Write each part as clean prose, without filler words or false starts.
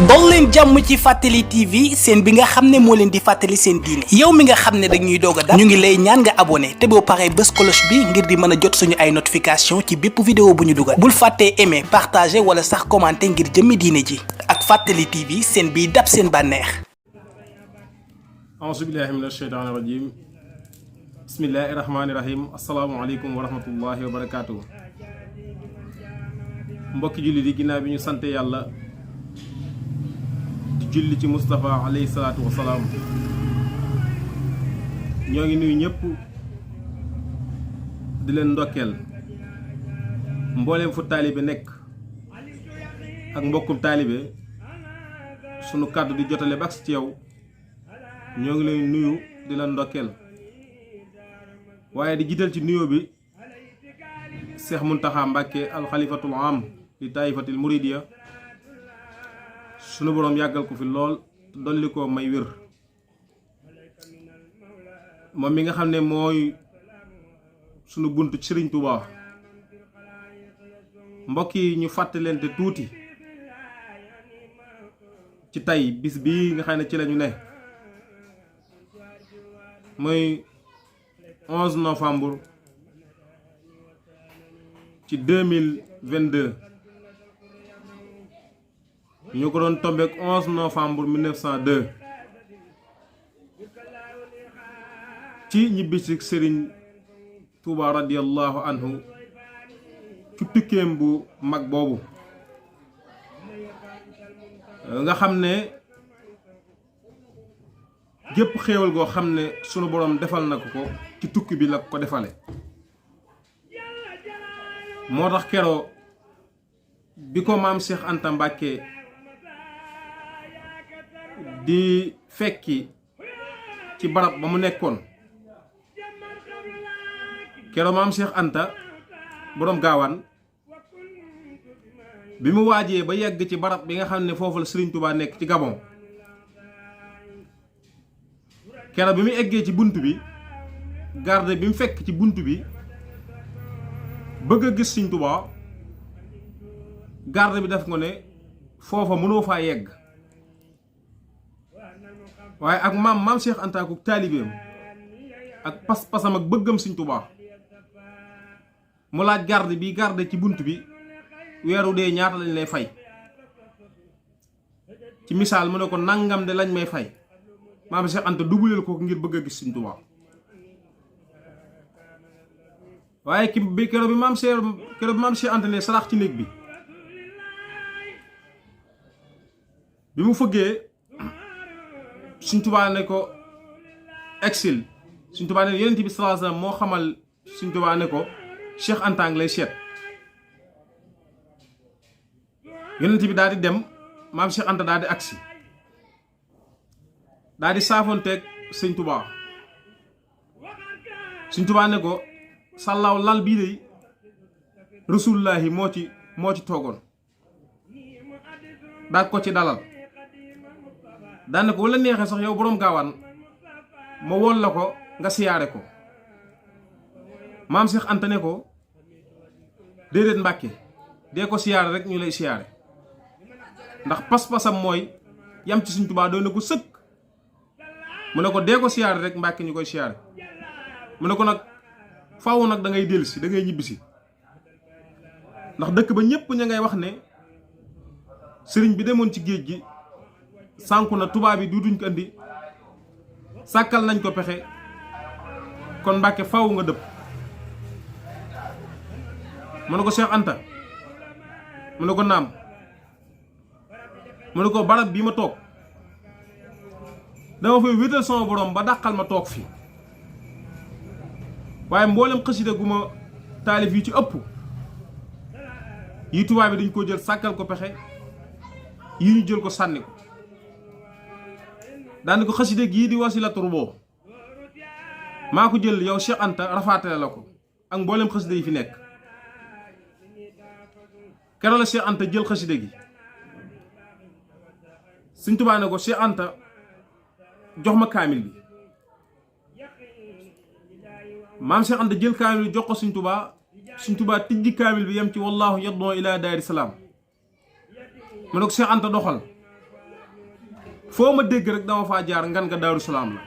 dol leen jàmm ci Fàttali TV seen bi nga xam ne moo leen di fàttali seen diine yow mi nga xam ne dañuy doog a dab ñu ngi lay ñaan nga abonné te boo paree bës cloche bi ngir di mën a jot suñu ay notification ci bépp vidéo bu ñu dugal bul fàttee aimer partager wala sax commenter ngir jëmmi diine ji ak Fàttali TV seen biy dab seen bànneex. auzu billahi mina sheytaani rajim bismillahi rahmaani rahim asalaamaaleykum wa rahmatullahi wa barakaatu. mbokki julli di ginnaaw bi ñu sante yàlla di julli ci Moustapha alayhi salaatu wa salaam ñoo ngi nuyu ñëpp di leen ndokkeel mbooleem fu taalibe nekk ak mbokkum taalibe sunu kàddu di jotale ba ci yow ñoo ngi leen nuyu di leen ndokkeel waaye di jiital ci nuyoo bi Cheikh Mountakha Mbacké alxalifatul am li taifatil muridiya sunu boroom yàggal ko fi lool dolli ko may wér moom mi nga xam ne mooy sunu bunt ci Sëriñ Tuubaa mbokk yi ñu fàttalente tuuti ci tey bis bii nga xam ne ci lañu ne mooy 11 novembre ci 2022 ñu ko doon tombeek 11 novembre 1902 ci ñibbisi Sëriñ Tuuba radiyallahu anhu ci tukkeem bu mag boobu nga xam ne gépp xéewal goo xam ne sunu boroom defal na ko ci tukki bi la ko defale moo tax keroo bi ko maam Cheikh Anta Mbacké di fekki ci barab ba mu nekkoon keroo maam Cheikh Anta boroom gaawaan bi mu waajee ba yegg ci barab bi nga xam ne foofu la Sëriñ Tuubaa nekk ci Gabon keroo bi mu eggee ci bunt bi garde bi mu fekk ci bunt bi bëgg a gis Sëriñ Tuubaa garde bi def ko ne foofa mënoo faa yegg waaye ak maam Cheikh Anta ak taalibeem ak pas-pasam ak bëggam Sëriñ Tuubaa mu laaj garde bi garde ci bunt bi weeru dee ñaata lañ lay fay ci misaal mu ne ko nangam de lañ may fay maam Cheikh Anta duguleel ko ngir bëgg a gis Sëriñ Tuubaa waaye keroog bi maam Cheikh Anta ne sarax ci néeg bi bi mu fëggee Sëriñ Tuubaa ne ko exil Sëriñ Tuubaa ne Yonent bi sallallahu alayhi wasallam moo xamal Sëriñ Tuubaa ne ko Cheikh Anta ngi lay seet Yonent bi daal di dem maam Cheikh Anta daal di agsi daal di saafonteeg Sëriñ Tuubaa Sëriñ Tuubaa ne ko sàllaaw lal bii de rasulullahi moo ci toogoon daal ko ci dalal daan ne ko wala neexee sax yow boroom gaawaan ma wol la ko nga siyaare ko maam Cheikh Anta ne ko déedéet Mbàkke dee ko siyaare rek ñu lay siyaare ndax pas-pasam mooy yam ci Sëriñ Tuubaa doy na ko sëkk mu ne ko dee ko siyaare rek Mbàkke ñu koy siyaare mu ne ko nag faaw nag da ngay dellusi da ngay ñibbisi ndax dëkk ba ñépp ña ngay wax ne sëriñ bi demoon ci géej gi sànku na tubaab yi duutuñ ko indi sàkkal nañ ko pexe kon Mbàkke faaw nga dëpp mu ne ko Cheikh Anta mu ne ko naam mu ne ko barab bi ma toog dama fay wéetal sama borom ba dàqal ma toog fi waaye mboolem xasida gu ma taalif yi ci ëpp yi tubaab bi dañ ko jël sàkkal ko pexe yi ñu jël ko sànni ko daani ko xasida gii di wasilatu ruboo maa ko jël yow Cheikh Anta rafaatale la ko ak mboolem xasida yi fi nekk keroog la Cheikh Anta jël xasida gi Sëriñ Tuubaa ne ko Cheikh Anta jox ma kaamil bi maam Cheikh Anta jël kaamil bi jox ko Sëriñ Tuubaa tijji kaamil bi yem ci wallahu yad'u ila daari salaam mu ne ko Cheikh Anta doxal foo ma dégg rek dama faa jaar ngan nga Daaru Salaam la.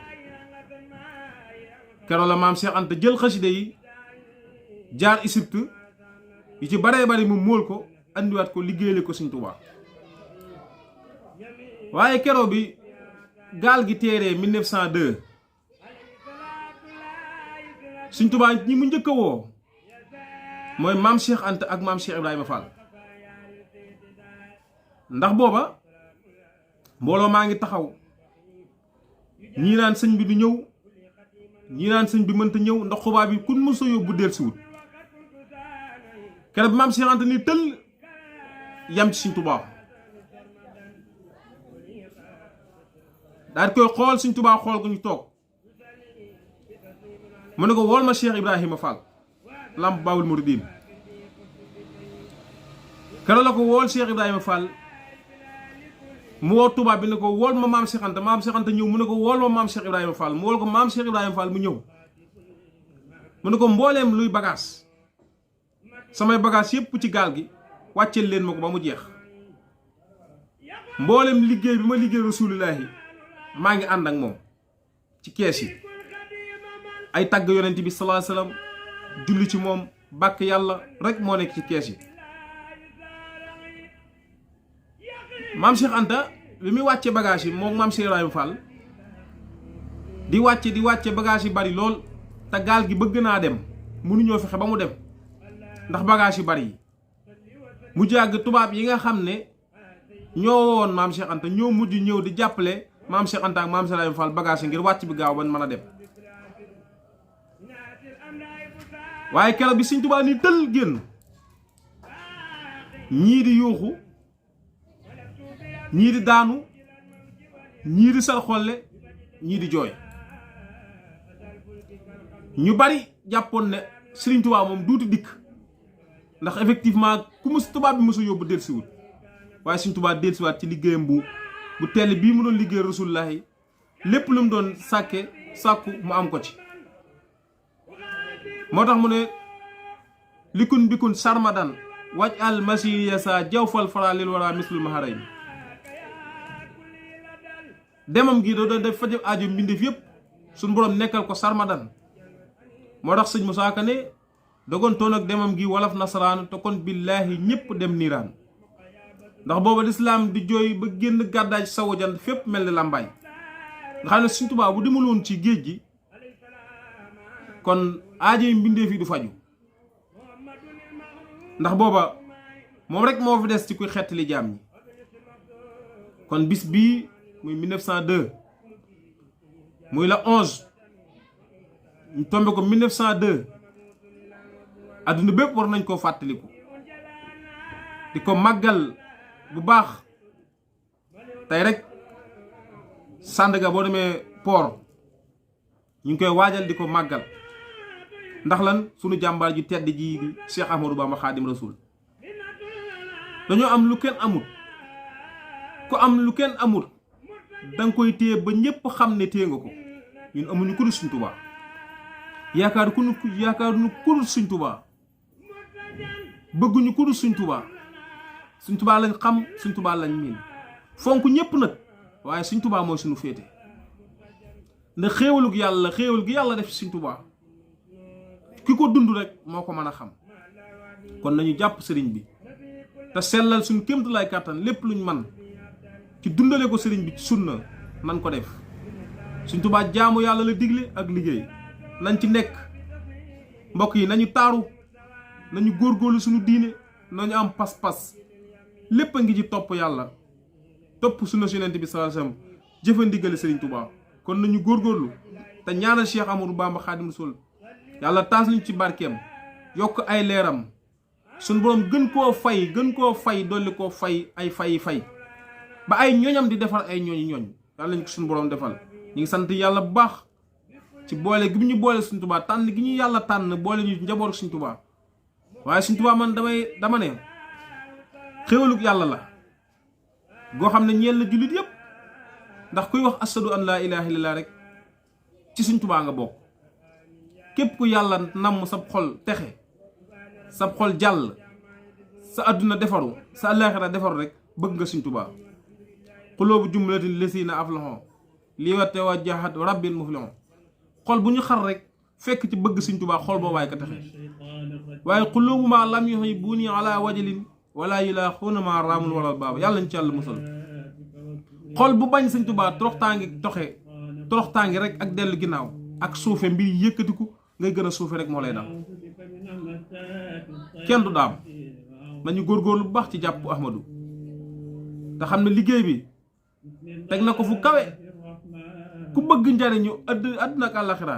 keroog la maam Cheikh Anta jël xasida yi jaar Égypte yu ci baree bari mu móol ko andiwaat ko liggéeyale ko Sëñ Tuubaa. waaye keroog bi gaal gi téeree 1902 Sëñ Tuubaa ñi mu njëkk a woo mooy maam Cheikh Anta ak maam Cheikh Ibrahima Fall. ndax booba mbooloo maa ngi taxaw ñii naan sëñ bi du ñëw ñii naan sëñ bi mënta ñëw ndax xubaa bi kun mësa yóbbu del si wut. keroog bi maam Cheikh Anta ni tëll yam ci Sëñ Tuubaa daal di koy xool Sëñ Tuubaa xool ko ñu toog mu ne ko wool ma Cheikh Ibrahima Fall lamp Baabul Muridiin. keroog la ko wool Cheikh Ibrahima Fall mu woo tubaab bi ne ko wool ma maam Cheikh Anta ñëw mu ne ko wool ma maam Cheikh Ibrahima Fall mu wool ko maam Cheikh Ibrahima Fall mu ñëw mu ne ko mbooleem luy bagage samay bagage yépp ci gaal gi wàcceel leen ma ko ba mu jeex. mbooleem liggéey bi ma liggéey Rasulullaahi maa ngi ànd ak moom ci kees yi ay tagg yonent bi sallallahu alayhi wasallam julli ci moom bàkk yàlla rek moo nekk ci kees yi. maam Cheikh Anta bi muy wàcce bagage yi moom maam Cheikh Ibrahima Fall di wàcce bagage yi bari lool te gaal gi bëgg naa dem mënuñoo fexe ba mu dem ndax bagage yi bari yi mu jàgg tubaab yi nga xam ne ñoo woon maam Cheikh Anta ñoo mujj ñëw di jàppale maam Cheikh Anta ak maam Cheikh Ibrahima Fall bagage yi ngir wàcc bi gaaw ba mën a dem. waaye keroog bi Sëñ Tuubaa ni tël génn ñii di yuuxu ñii di daanu ñii di sar xolle ñii di jooy. ñu bari jàppoon ne Sëriñ Tuubaa moom duuti dikk ndax effectivement ku mus tubaab bi mësa yóbbu delsiwul waaye Sëriñ Tuubaa delsiwaat ci liggéeyam bu tell bii mu doon liggéey Rasulullaahi lépp lu mu doon sàkku mu am ko ci. moo tax mu ne likun bikun sarmadan waj al masir yasa jawfal fara lil wara mislul maharay demam gi doo def fajab aajo mbindeef yépp suñ boroom nekkal ko sarmadan. moo tax sëñ Musaa Ka ne dogontoon ak demam gi wolof nasaraan te kon billaahi ñépp dem niiraan ndax booba lislaam di jooy ba génn gàddaaj sawu jant fépp mel ni làmbaay nga xam ne Sëñ Tuubaa bu demuloon ci géej gi kon aajo yi mbindeef yi du faju ndax booba moom rek moo fi des ci kuy xettali jaam ñi. kon bis bii muy 1902 muy la 11 ñu tombe ko 1902 adduna bépp war nañ koo fàttaliku di ko màggal bu baax. tey rek Sandaga boo demee port ñu ngi koy waajal di ko màggal ndax lan sunu jàmbaar ji tedd ji di Cheikh Ahmadou Bamba Xaadim Rasul dañoo am lu kenn amut. ku am lu kenn amut danga koy téye ba ñépp xam ne téye nga ko. ñun amuñu ku dul Sëñ Tuubaa yaakaar ku yaakaaruñu ku dul Sëñ Tuubaa bëgguñu ku dul Sëñ Tuubaa. Sëñ Tuubaa lañ xam Sëñ Tuubaa lañ miin fonk ñépp nag waaye Sëñ Tuubaa mooy suñu féete ndax xéewalug yàlla xéewal gi yàlla def Sëñ Tuubaa ki ko dund rek moo ko mën a xam. kon nañu jàpp sëriñ bi te sellal suñu kéemtulaay kàttan lépp luñ man ci dundale ko sëriñ bi ci sunna nan ko def. Sëñ Tuubaa jaamu yàlla la digle ak liggéey nañ ci nekk. mbokk yi nañu taaru nañu góorgóorlu suñu diine nañu am pas-pas lépp a ngi ci topp yàlla topp sunna Yonent bi sallallahu alayhi wasallam jëfe ndigali Sëriñ Tuubaa. kon nañu góorgóorlu te ñaanal Cheikh Ahmadou Bamba Xaadim Rasul yàlla taas ñu ci barkeem yokk ay leeram suñu boroom gën koo fay dolli koo fay ay fay ba ay ñoñam di defar ay ñooñ yàlla ñu ko suñu boroom defal. ñu ngi sant yàlla bu baax ci boole gi ñu boole Sëñ Tuubaa tànn gi ñu yàlla tànn boole ñu njabootu Sëñ Tuubaa. waaye Sëñ Tuubaa man dama ne xéwalug yàlla la goo xam ne ñeel na jullit yépp ndax kuy wax ashadu an laa ilaaha illallaah rek ci Sëñ Tuubaa nga bokk. képp ku yàlla namm sab xol texe sab xol jàll sa àdduna defaru sa àllaaxira defaru rek bëgg nga Sëñ Tuubaa. xuloobu jumlatin lesina aflaxoo lii wa tawajjahat rabbil muflixoo xol bu ñu xar rek fekk ci bëgg Sëñ Tuubaa xol boo waay ka texe waaye xuloobu maa lam yuhibbuni ala wajalin wala yulaaxuuna maa raamul wala baaba yàlla ñu ci yàlla musal xol bu bañ Sëñ Tuubaa toroxtaangi rek ak dellu ginnaaw ak suufe mbir yëkkatiku ngay gën a suufe rek moo lay dal kenn du daam nañu góorgóorlu bu baax ci jàpp Ahmadou te xam ne liggéey bi teg na ko fu kawe ku bëgg njariñu àdduna ak àllaxira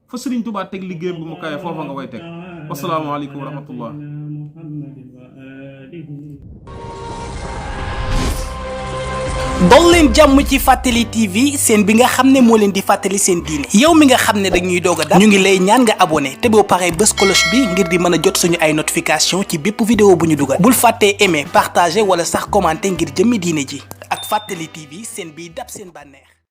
fa Sëriñ Tuubaa teg liggéey bu mu kawe foofa nga way teg wasalaamaaleykum wa rahmatullah dol leen jàmm ci Fàttali TV seen bi nga xam ne moo leen di fàttali seen diine yow mi nga xam ne dañuy doog a dab ñu ngi lay ñaan nga abonné te boo paree bës cloche bi ngir di mën a jot suñu ay notification ci bépp vidéo bu ñu dugal bul fàttee aimer partager wala sax commenter ngir jëmmi diine ji ak Fàttali TV seen biy dab seen bànneex